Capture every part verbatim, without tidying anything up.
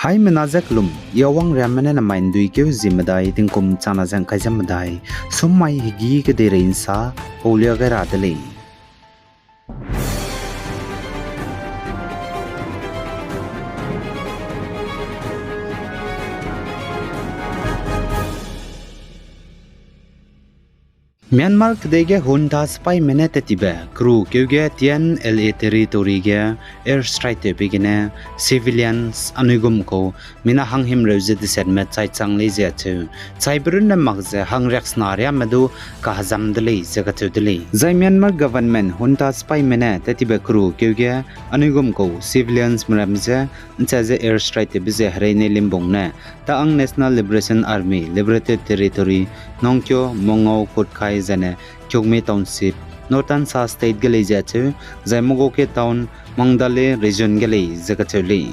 Haimena ze kelum, yawang riamme ne namai nduikeu zi medai, tingkum changna ze ngkai ze medai, summai hegî kedeirei nsa paulia gai ra de lei. Myanmar kedei ge junta sipaime ne tettibe keru keu ge Tian Shan territory ge airstrike tewbe gene civilians anui gum kau mina hanghimreu ze desetme chai chang lei ze acheu. Chaibe runne mak ze hangriaksena riamme du kahezam de lei ze kacheu de lei. Zai Myanmar government junta sipaime ne tettibe keru keu ge anui gum kau civiliansme ramme je ncha ze airstrike tewbe ze hereine limbung ne Ta'ang National Liberation Army, Liberated Territory, Nongkyo, Mongau, Kutkai, zane Kyungmi Township, Northern Sha State ge lei ze acheu, zai Mogoke Town, Mandalay Region ge lei ze kacheu lei.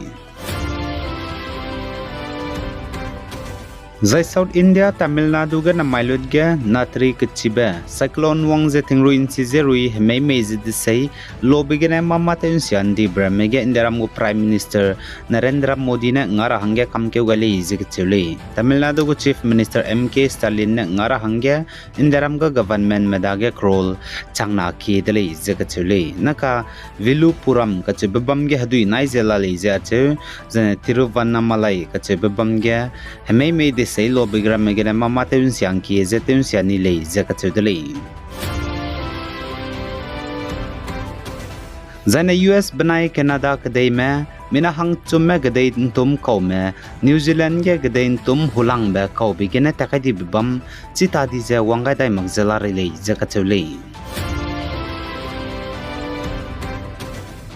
Zai South India, Tamil Nadu ge namai lut ge natri kechibe cyclone wang ze tingrui nchi ze rui hemeimei ze desei lobe gene mama tew nsia ndibe ramme ge Indiaram gu Prime Minister Narendra Modi ne nga ra hangge kamkeu gai lei ze kacheu lei. Tamil Nadu gu Chief Minister M K Stalin ne nga ra hangge Indiaram gu governmentme dage crore changna kie de lei ze kacheu lei. Naka Viluppuram kacheube bam ge hedui nai ze la lei ze acheu, zane Tiruvannamalai kacheube bam ge hemeimei desei lobe ge ramme gene mama tew nsia ngkie ze tew nsia ni lei ze kacheu de lei. Zaine U S benai Canada kedeime mina hangchumme kedei ntum kaume New Zealand ge kedei ntum hulangbe kaube gene takai dibe bam chi ta di ze wang gai dai mak ze la rei lei ze kacheu lei.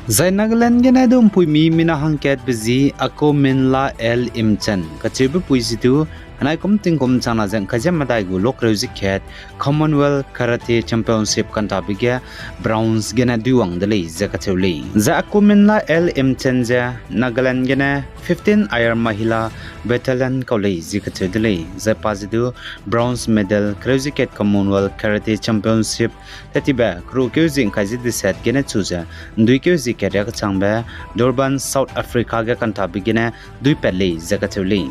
Zai Nagaland gene du mpuimi mina hangkatbe zi Akominla L Imchen kacheube pui zi du, henai kum tingkum changna ze ngkai ze medai gu lokreu ze kat Commonwealth Karate Championship kantabe ge bronze gene duiwang de lei ze kacheu lei. Zai Akominla L Imchen ze Nagaland gene fifteen Air Mahila Battalion kau lei ze kacheu de lei. Zai pa zi du bronze medal kereu ze kat Commonwealth Karate Championship tettibe keru keu zi ngkai ze deset gene chu ze ndui keu zi kat ria kechangbe Durban, South Africa ge kantabe gene duipat lei ze kacheu lei.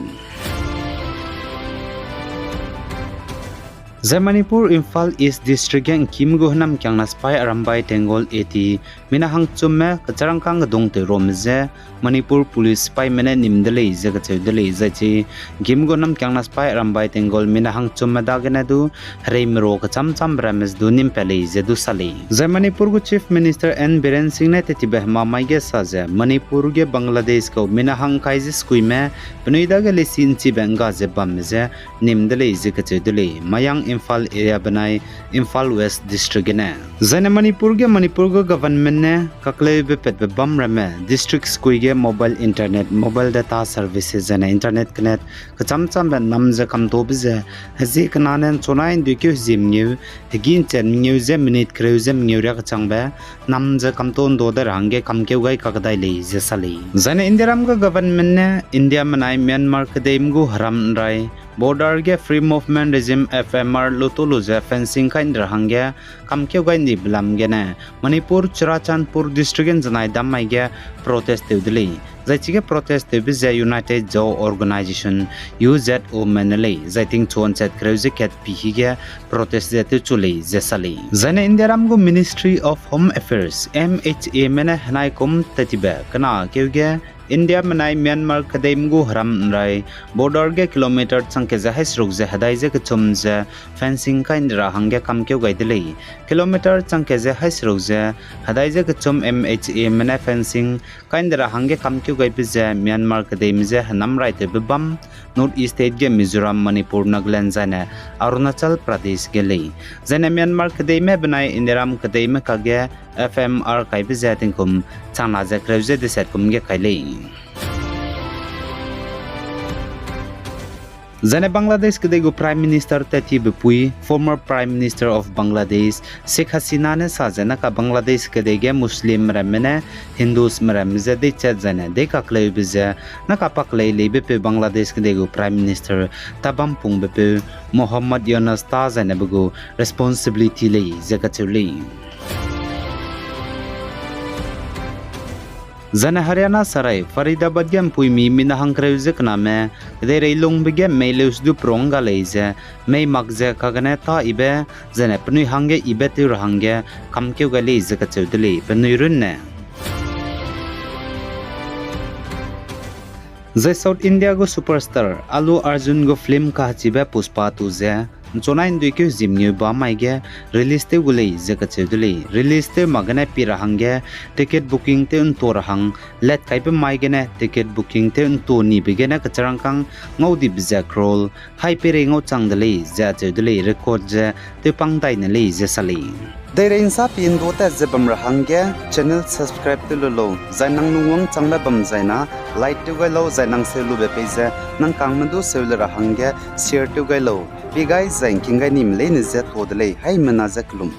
Zai Manipur Imphal East District ge ngkîm gu hênamkiangna sipai Arambai Tenggol eighty mina hangchumme kecharangkâng kedungtew ruame je Manipur Police sipaime ne nîm de lei ze kacheu de lei. Zai chi ngkîm gu hênamkiangna sipai Arambai Tenggol mina hangchumme dagene du hereime ro kechâm châmbe ramme ze du nîmpat lei ze du sa lei. Zai Manipur gu Chief Minister N Biren Singh ne tettibe hemamai ge sa ze Manipur ge Bangladesh kau mina hangkai ze sekuime penui dage leisi nchibe ngga ze bamme je nîm de lei ze kacheu de lei. Mayang Imphal area benai Imphal West District gene. Zaine Manipur ge Manipur gu government ne kakleube patbe bam ramme district sekui ge mobile internet, mobile data services zaine internet connect kechâm châmbe nam ze kamtobe ze hezie kena ne nchunai ndui keu hezie mengeu, hegî nchat mengeu ze minute kereu ze mengeu ria kechangbe nam ze kamto ndo de ra hangge kamkeu gai kakdai lei ze sa lei. Zaine Indiaram gu government ne India menai Myanmar kedeime gu heram nrai border ge Free Movement Regime, F M R lutu lu ze fencing kai nde ra hangge kamkeu gai ndibe lam gene Manipur Churachandpur District ge nzenai dam mai ge protest tew de lei. Zai chige protest tewbe ze United Zo Organization, U Z O me ne lei, zai tingchu nchat kereu ze kat pi hige protest ze tewchu lei ze sa lei. Zaine Indiaram gu Ministry of Home Affairs, M H A me ne henai kum tettibe kena keu ge India menai Myanmar kedeime gu heram nrai border ge kilometer changke ze haî seruk ze hedai ze kechum ze fencing kai nde ra hangge kamkeu gai de lei. Kilometer changke ze haî seruk ze hedai ze kechum M H A me ne fencing kai nde ra hangge kamkeu gaibe ze Myanmar kedeime je henam raitewbe bam North East State ge Mizoram, Manipur, Nagaland zaine Arunachal Pradesh ge lei. Zaine Myanmar kedeime benai Indiaram kedeime kage F M R kaibe ze tingkum changna ze kereu ze deset kum ge kai lei. Zaine Bangladesh kedei gu Prime Minister tettibe pui, former Prime Minister of Bangladesh, Sheikh Hasina ne sa ze naka Bangladesh kedei ge Muslimme ramme ne Hindusme ramme je deichat zaine deikakleube ze naka paklei leibepeu Bangladesh kedei gu Prime Minister tabampungbe peu Mohammad Yunus ta zaine be gu responsibility lei ze kacheu lei. Zaine Haryana sarai Faridabad ge mpuimi mina hangkereu ze kename, kedeirei lungbe ge mei leusdu perung ga lei ze, mei mak ze kagene tâ ibe, zaine penui hangge ibe tew ra hangge kamkeu gai lei ze kacheu de lei, penui runne. Zai South India gu superstar Allu Arjun gu film kahechibe Pushpa two ze, nchunai nduikeu zimngeu ba mai ge release tew gu lei ze kacheu de lei. Release tew mak gene pi ra hangge ticket booking tew ntua ra hang, let kaibe mai gene ticket booking tew ntua nibe gene kacherangkang ngau dibe ze crore hai peirei ngau chang de lei ze acheu de lei, record ze tewpang dai ne lei ze sa lei. Deirei nsa pi ndu tat ze bam ra hangge channel subscribe tew lu lau, zai nang lungwang changbe bam zai na like tew gai lau, zai nang seu lube pei ze nang kangme du seu le ra hangge share tew gai lau. Pi gai zai ngking gai nime leine ze ta de lei, haimena ze kelum.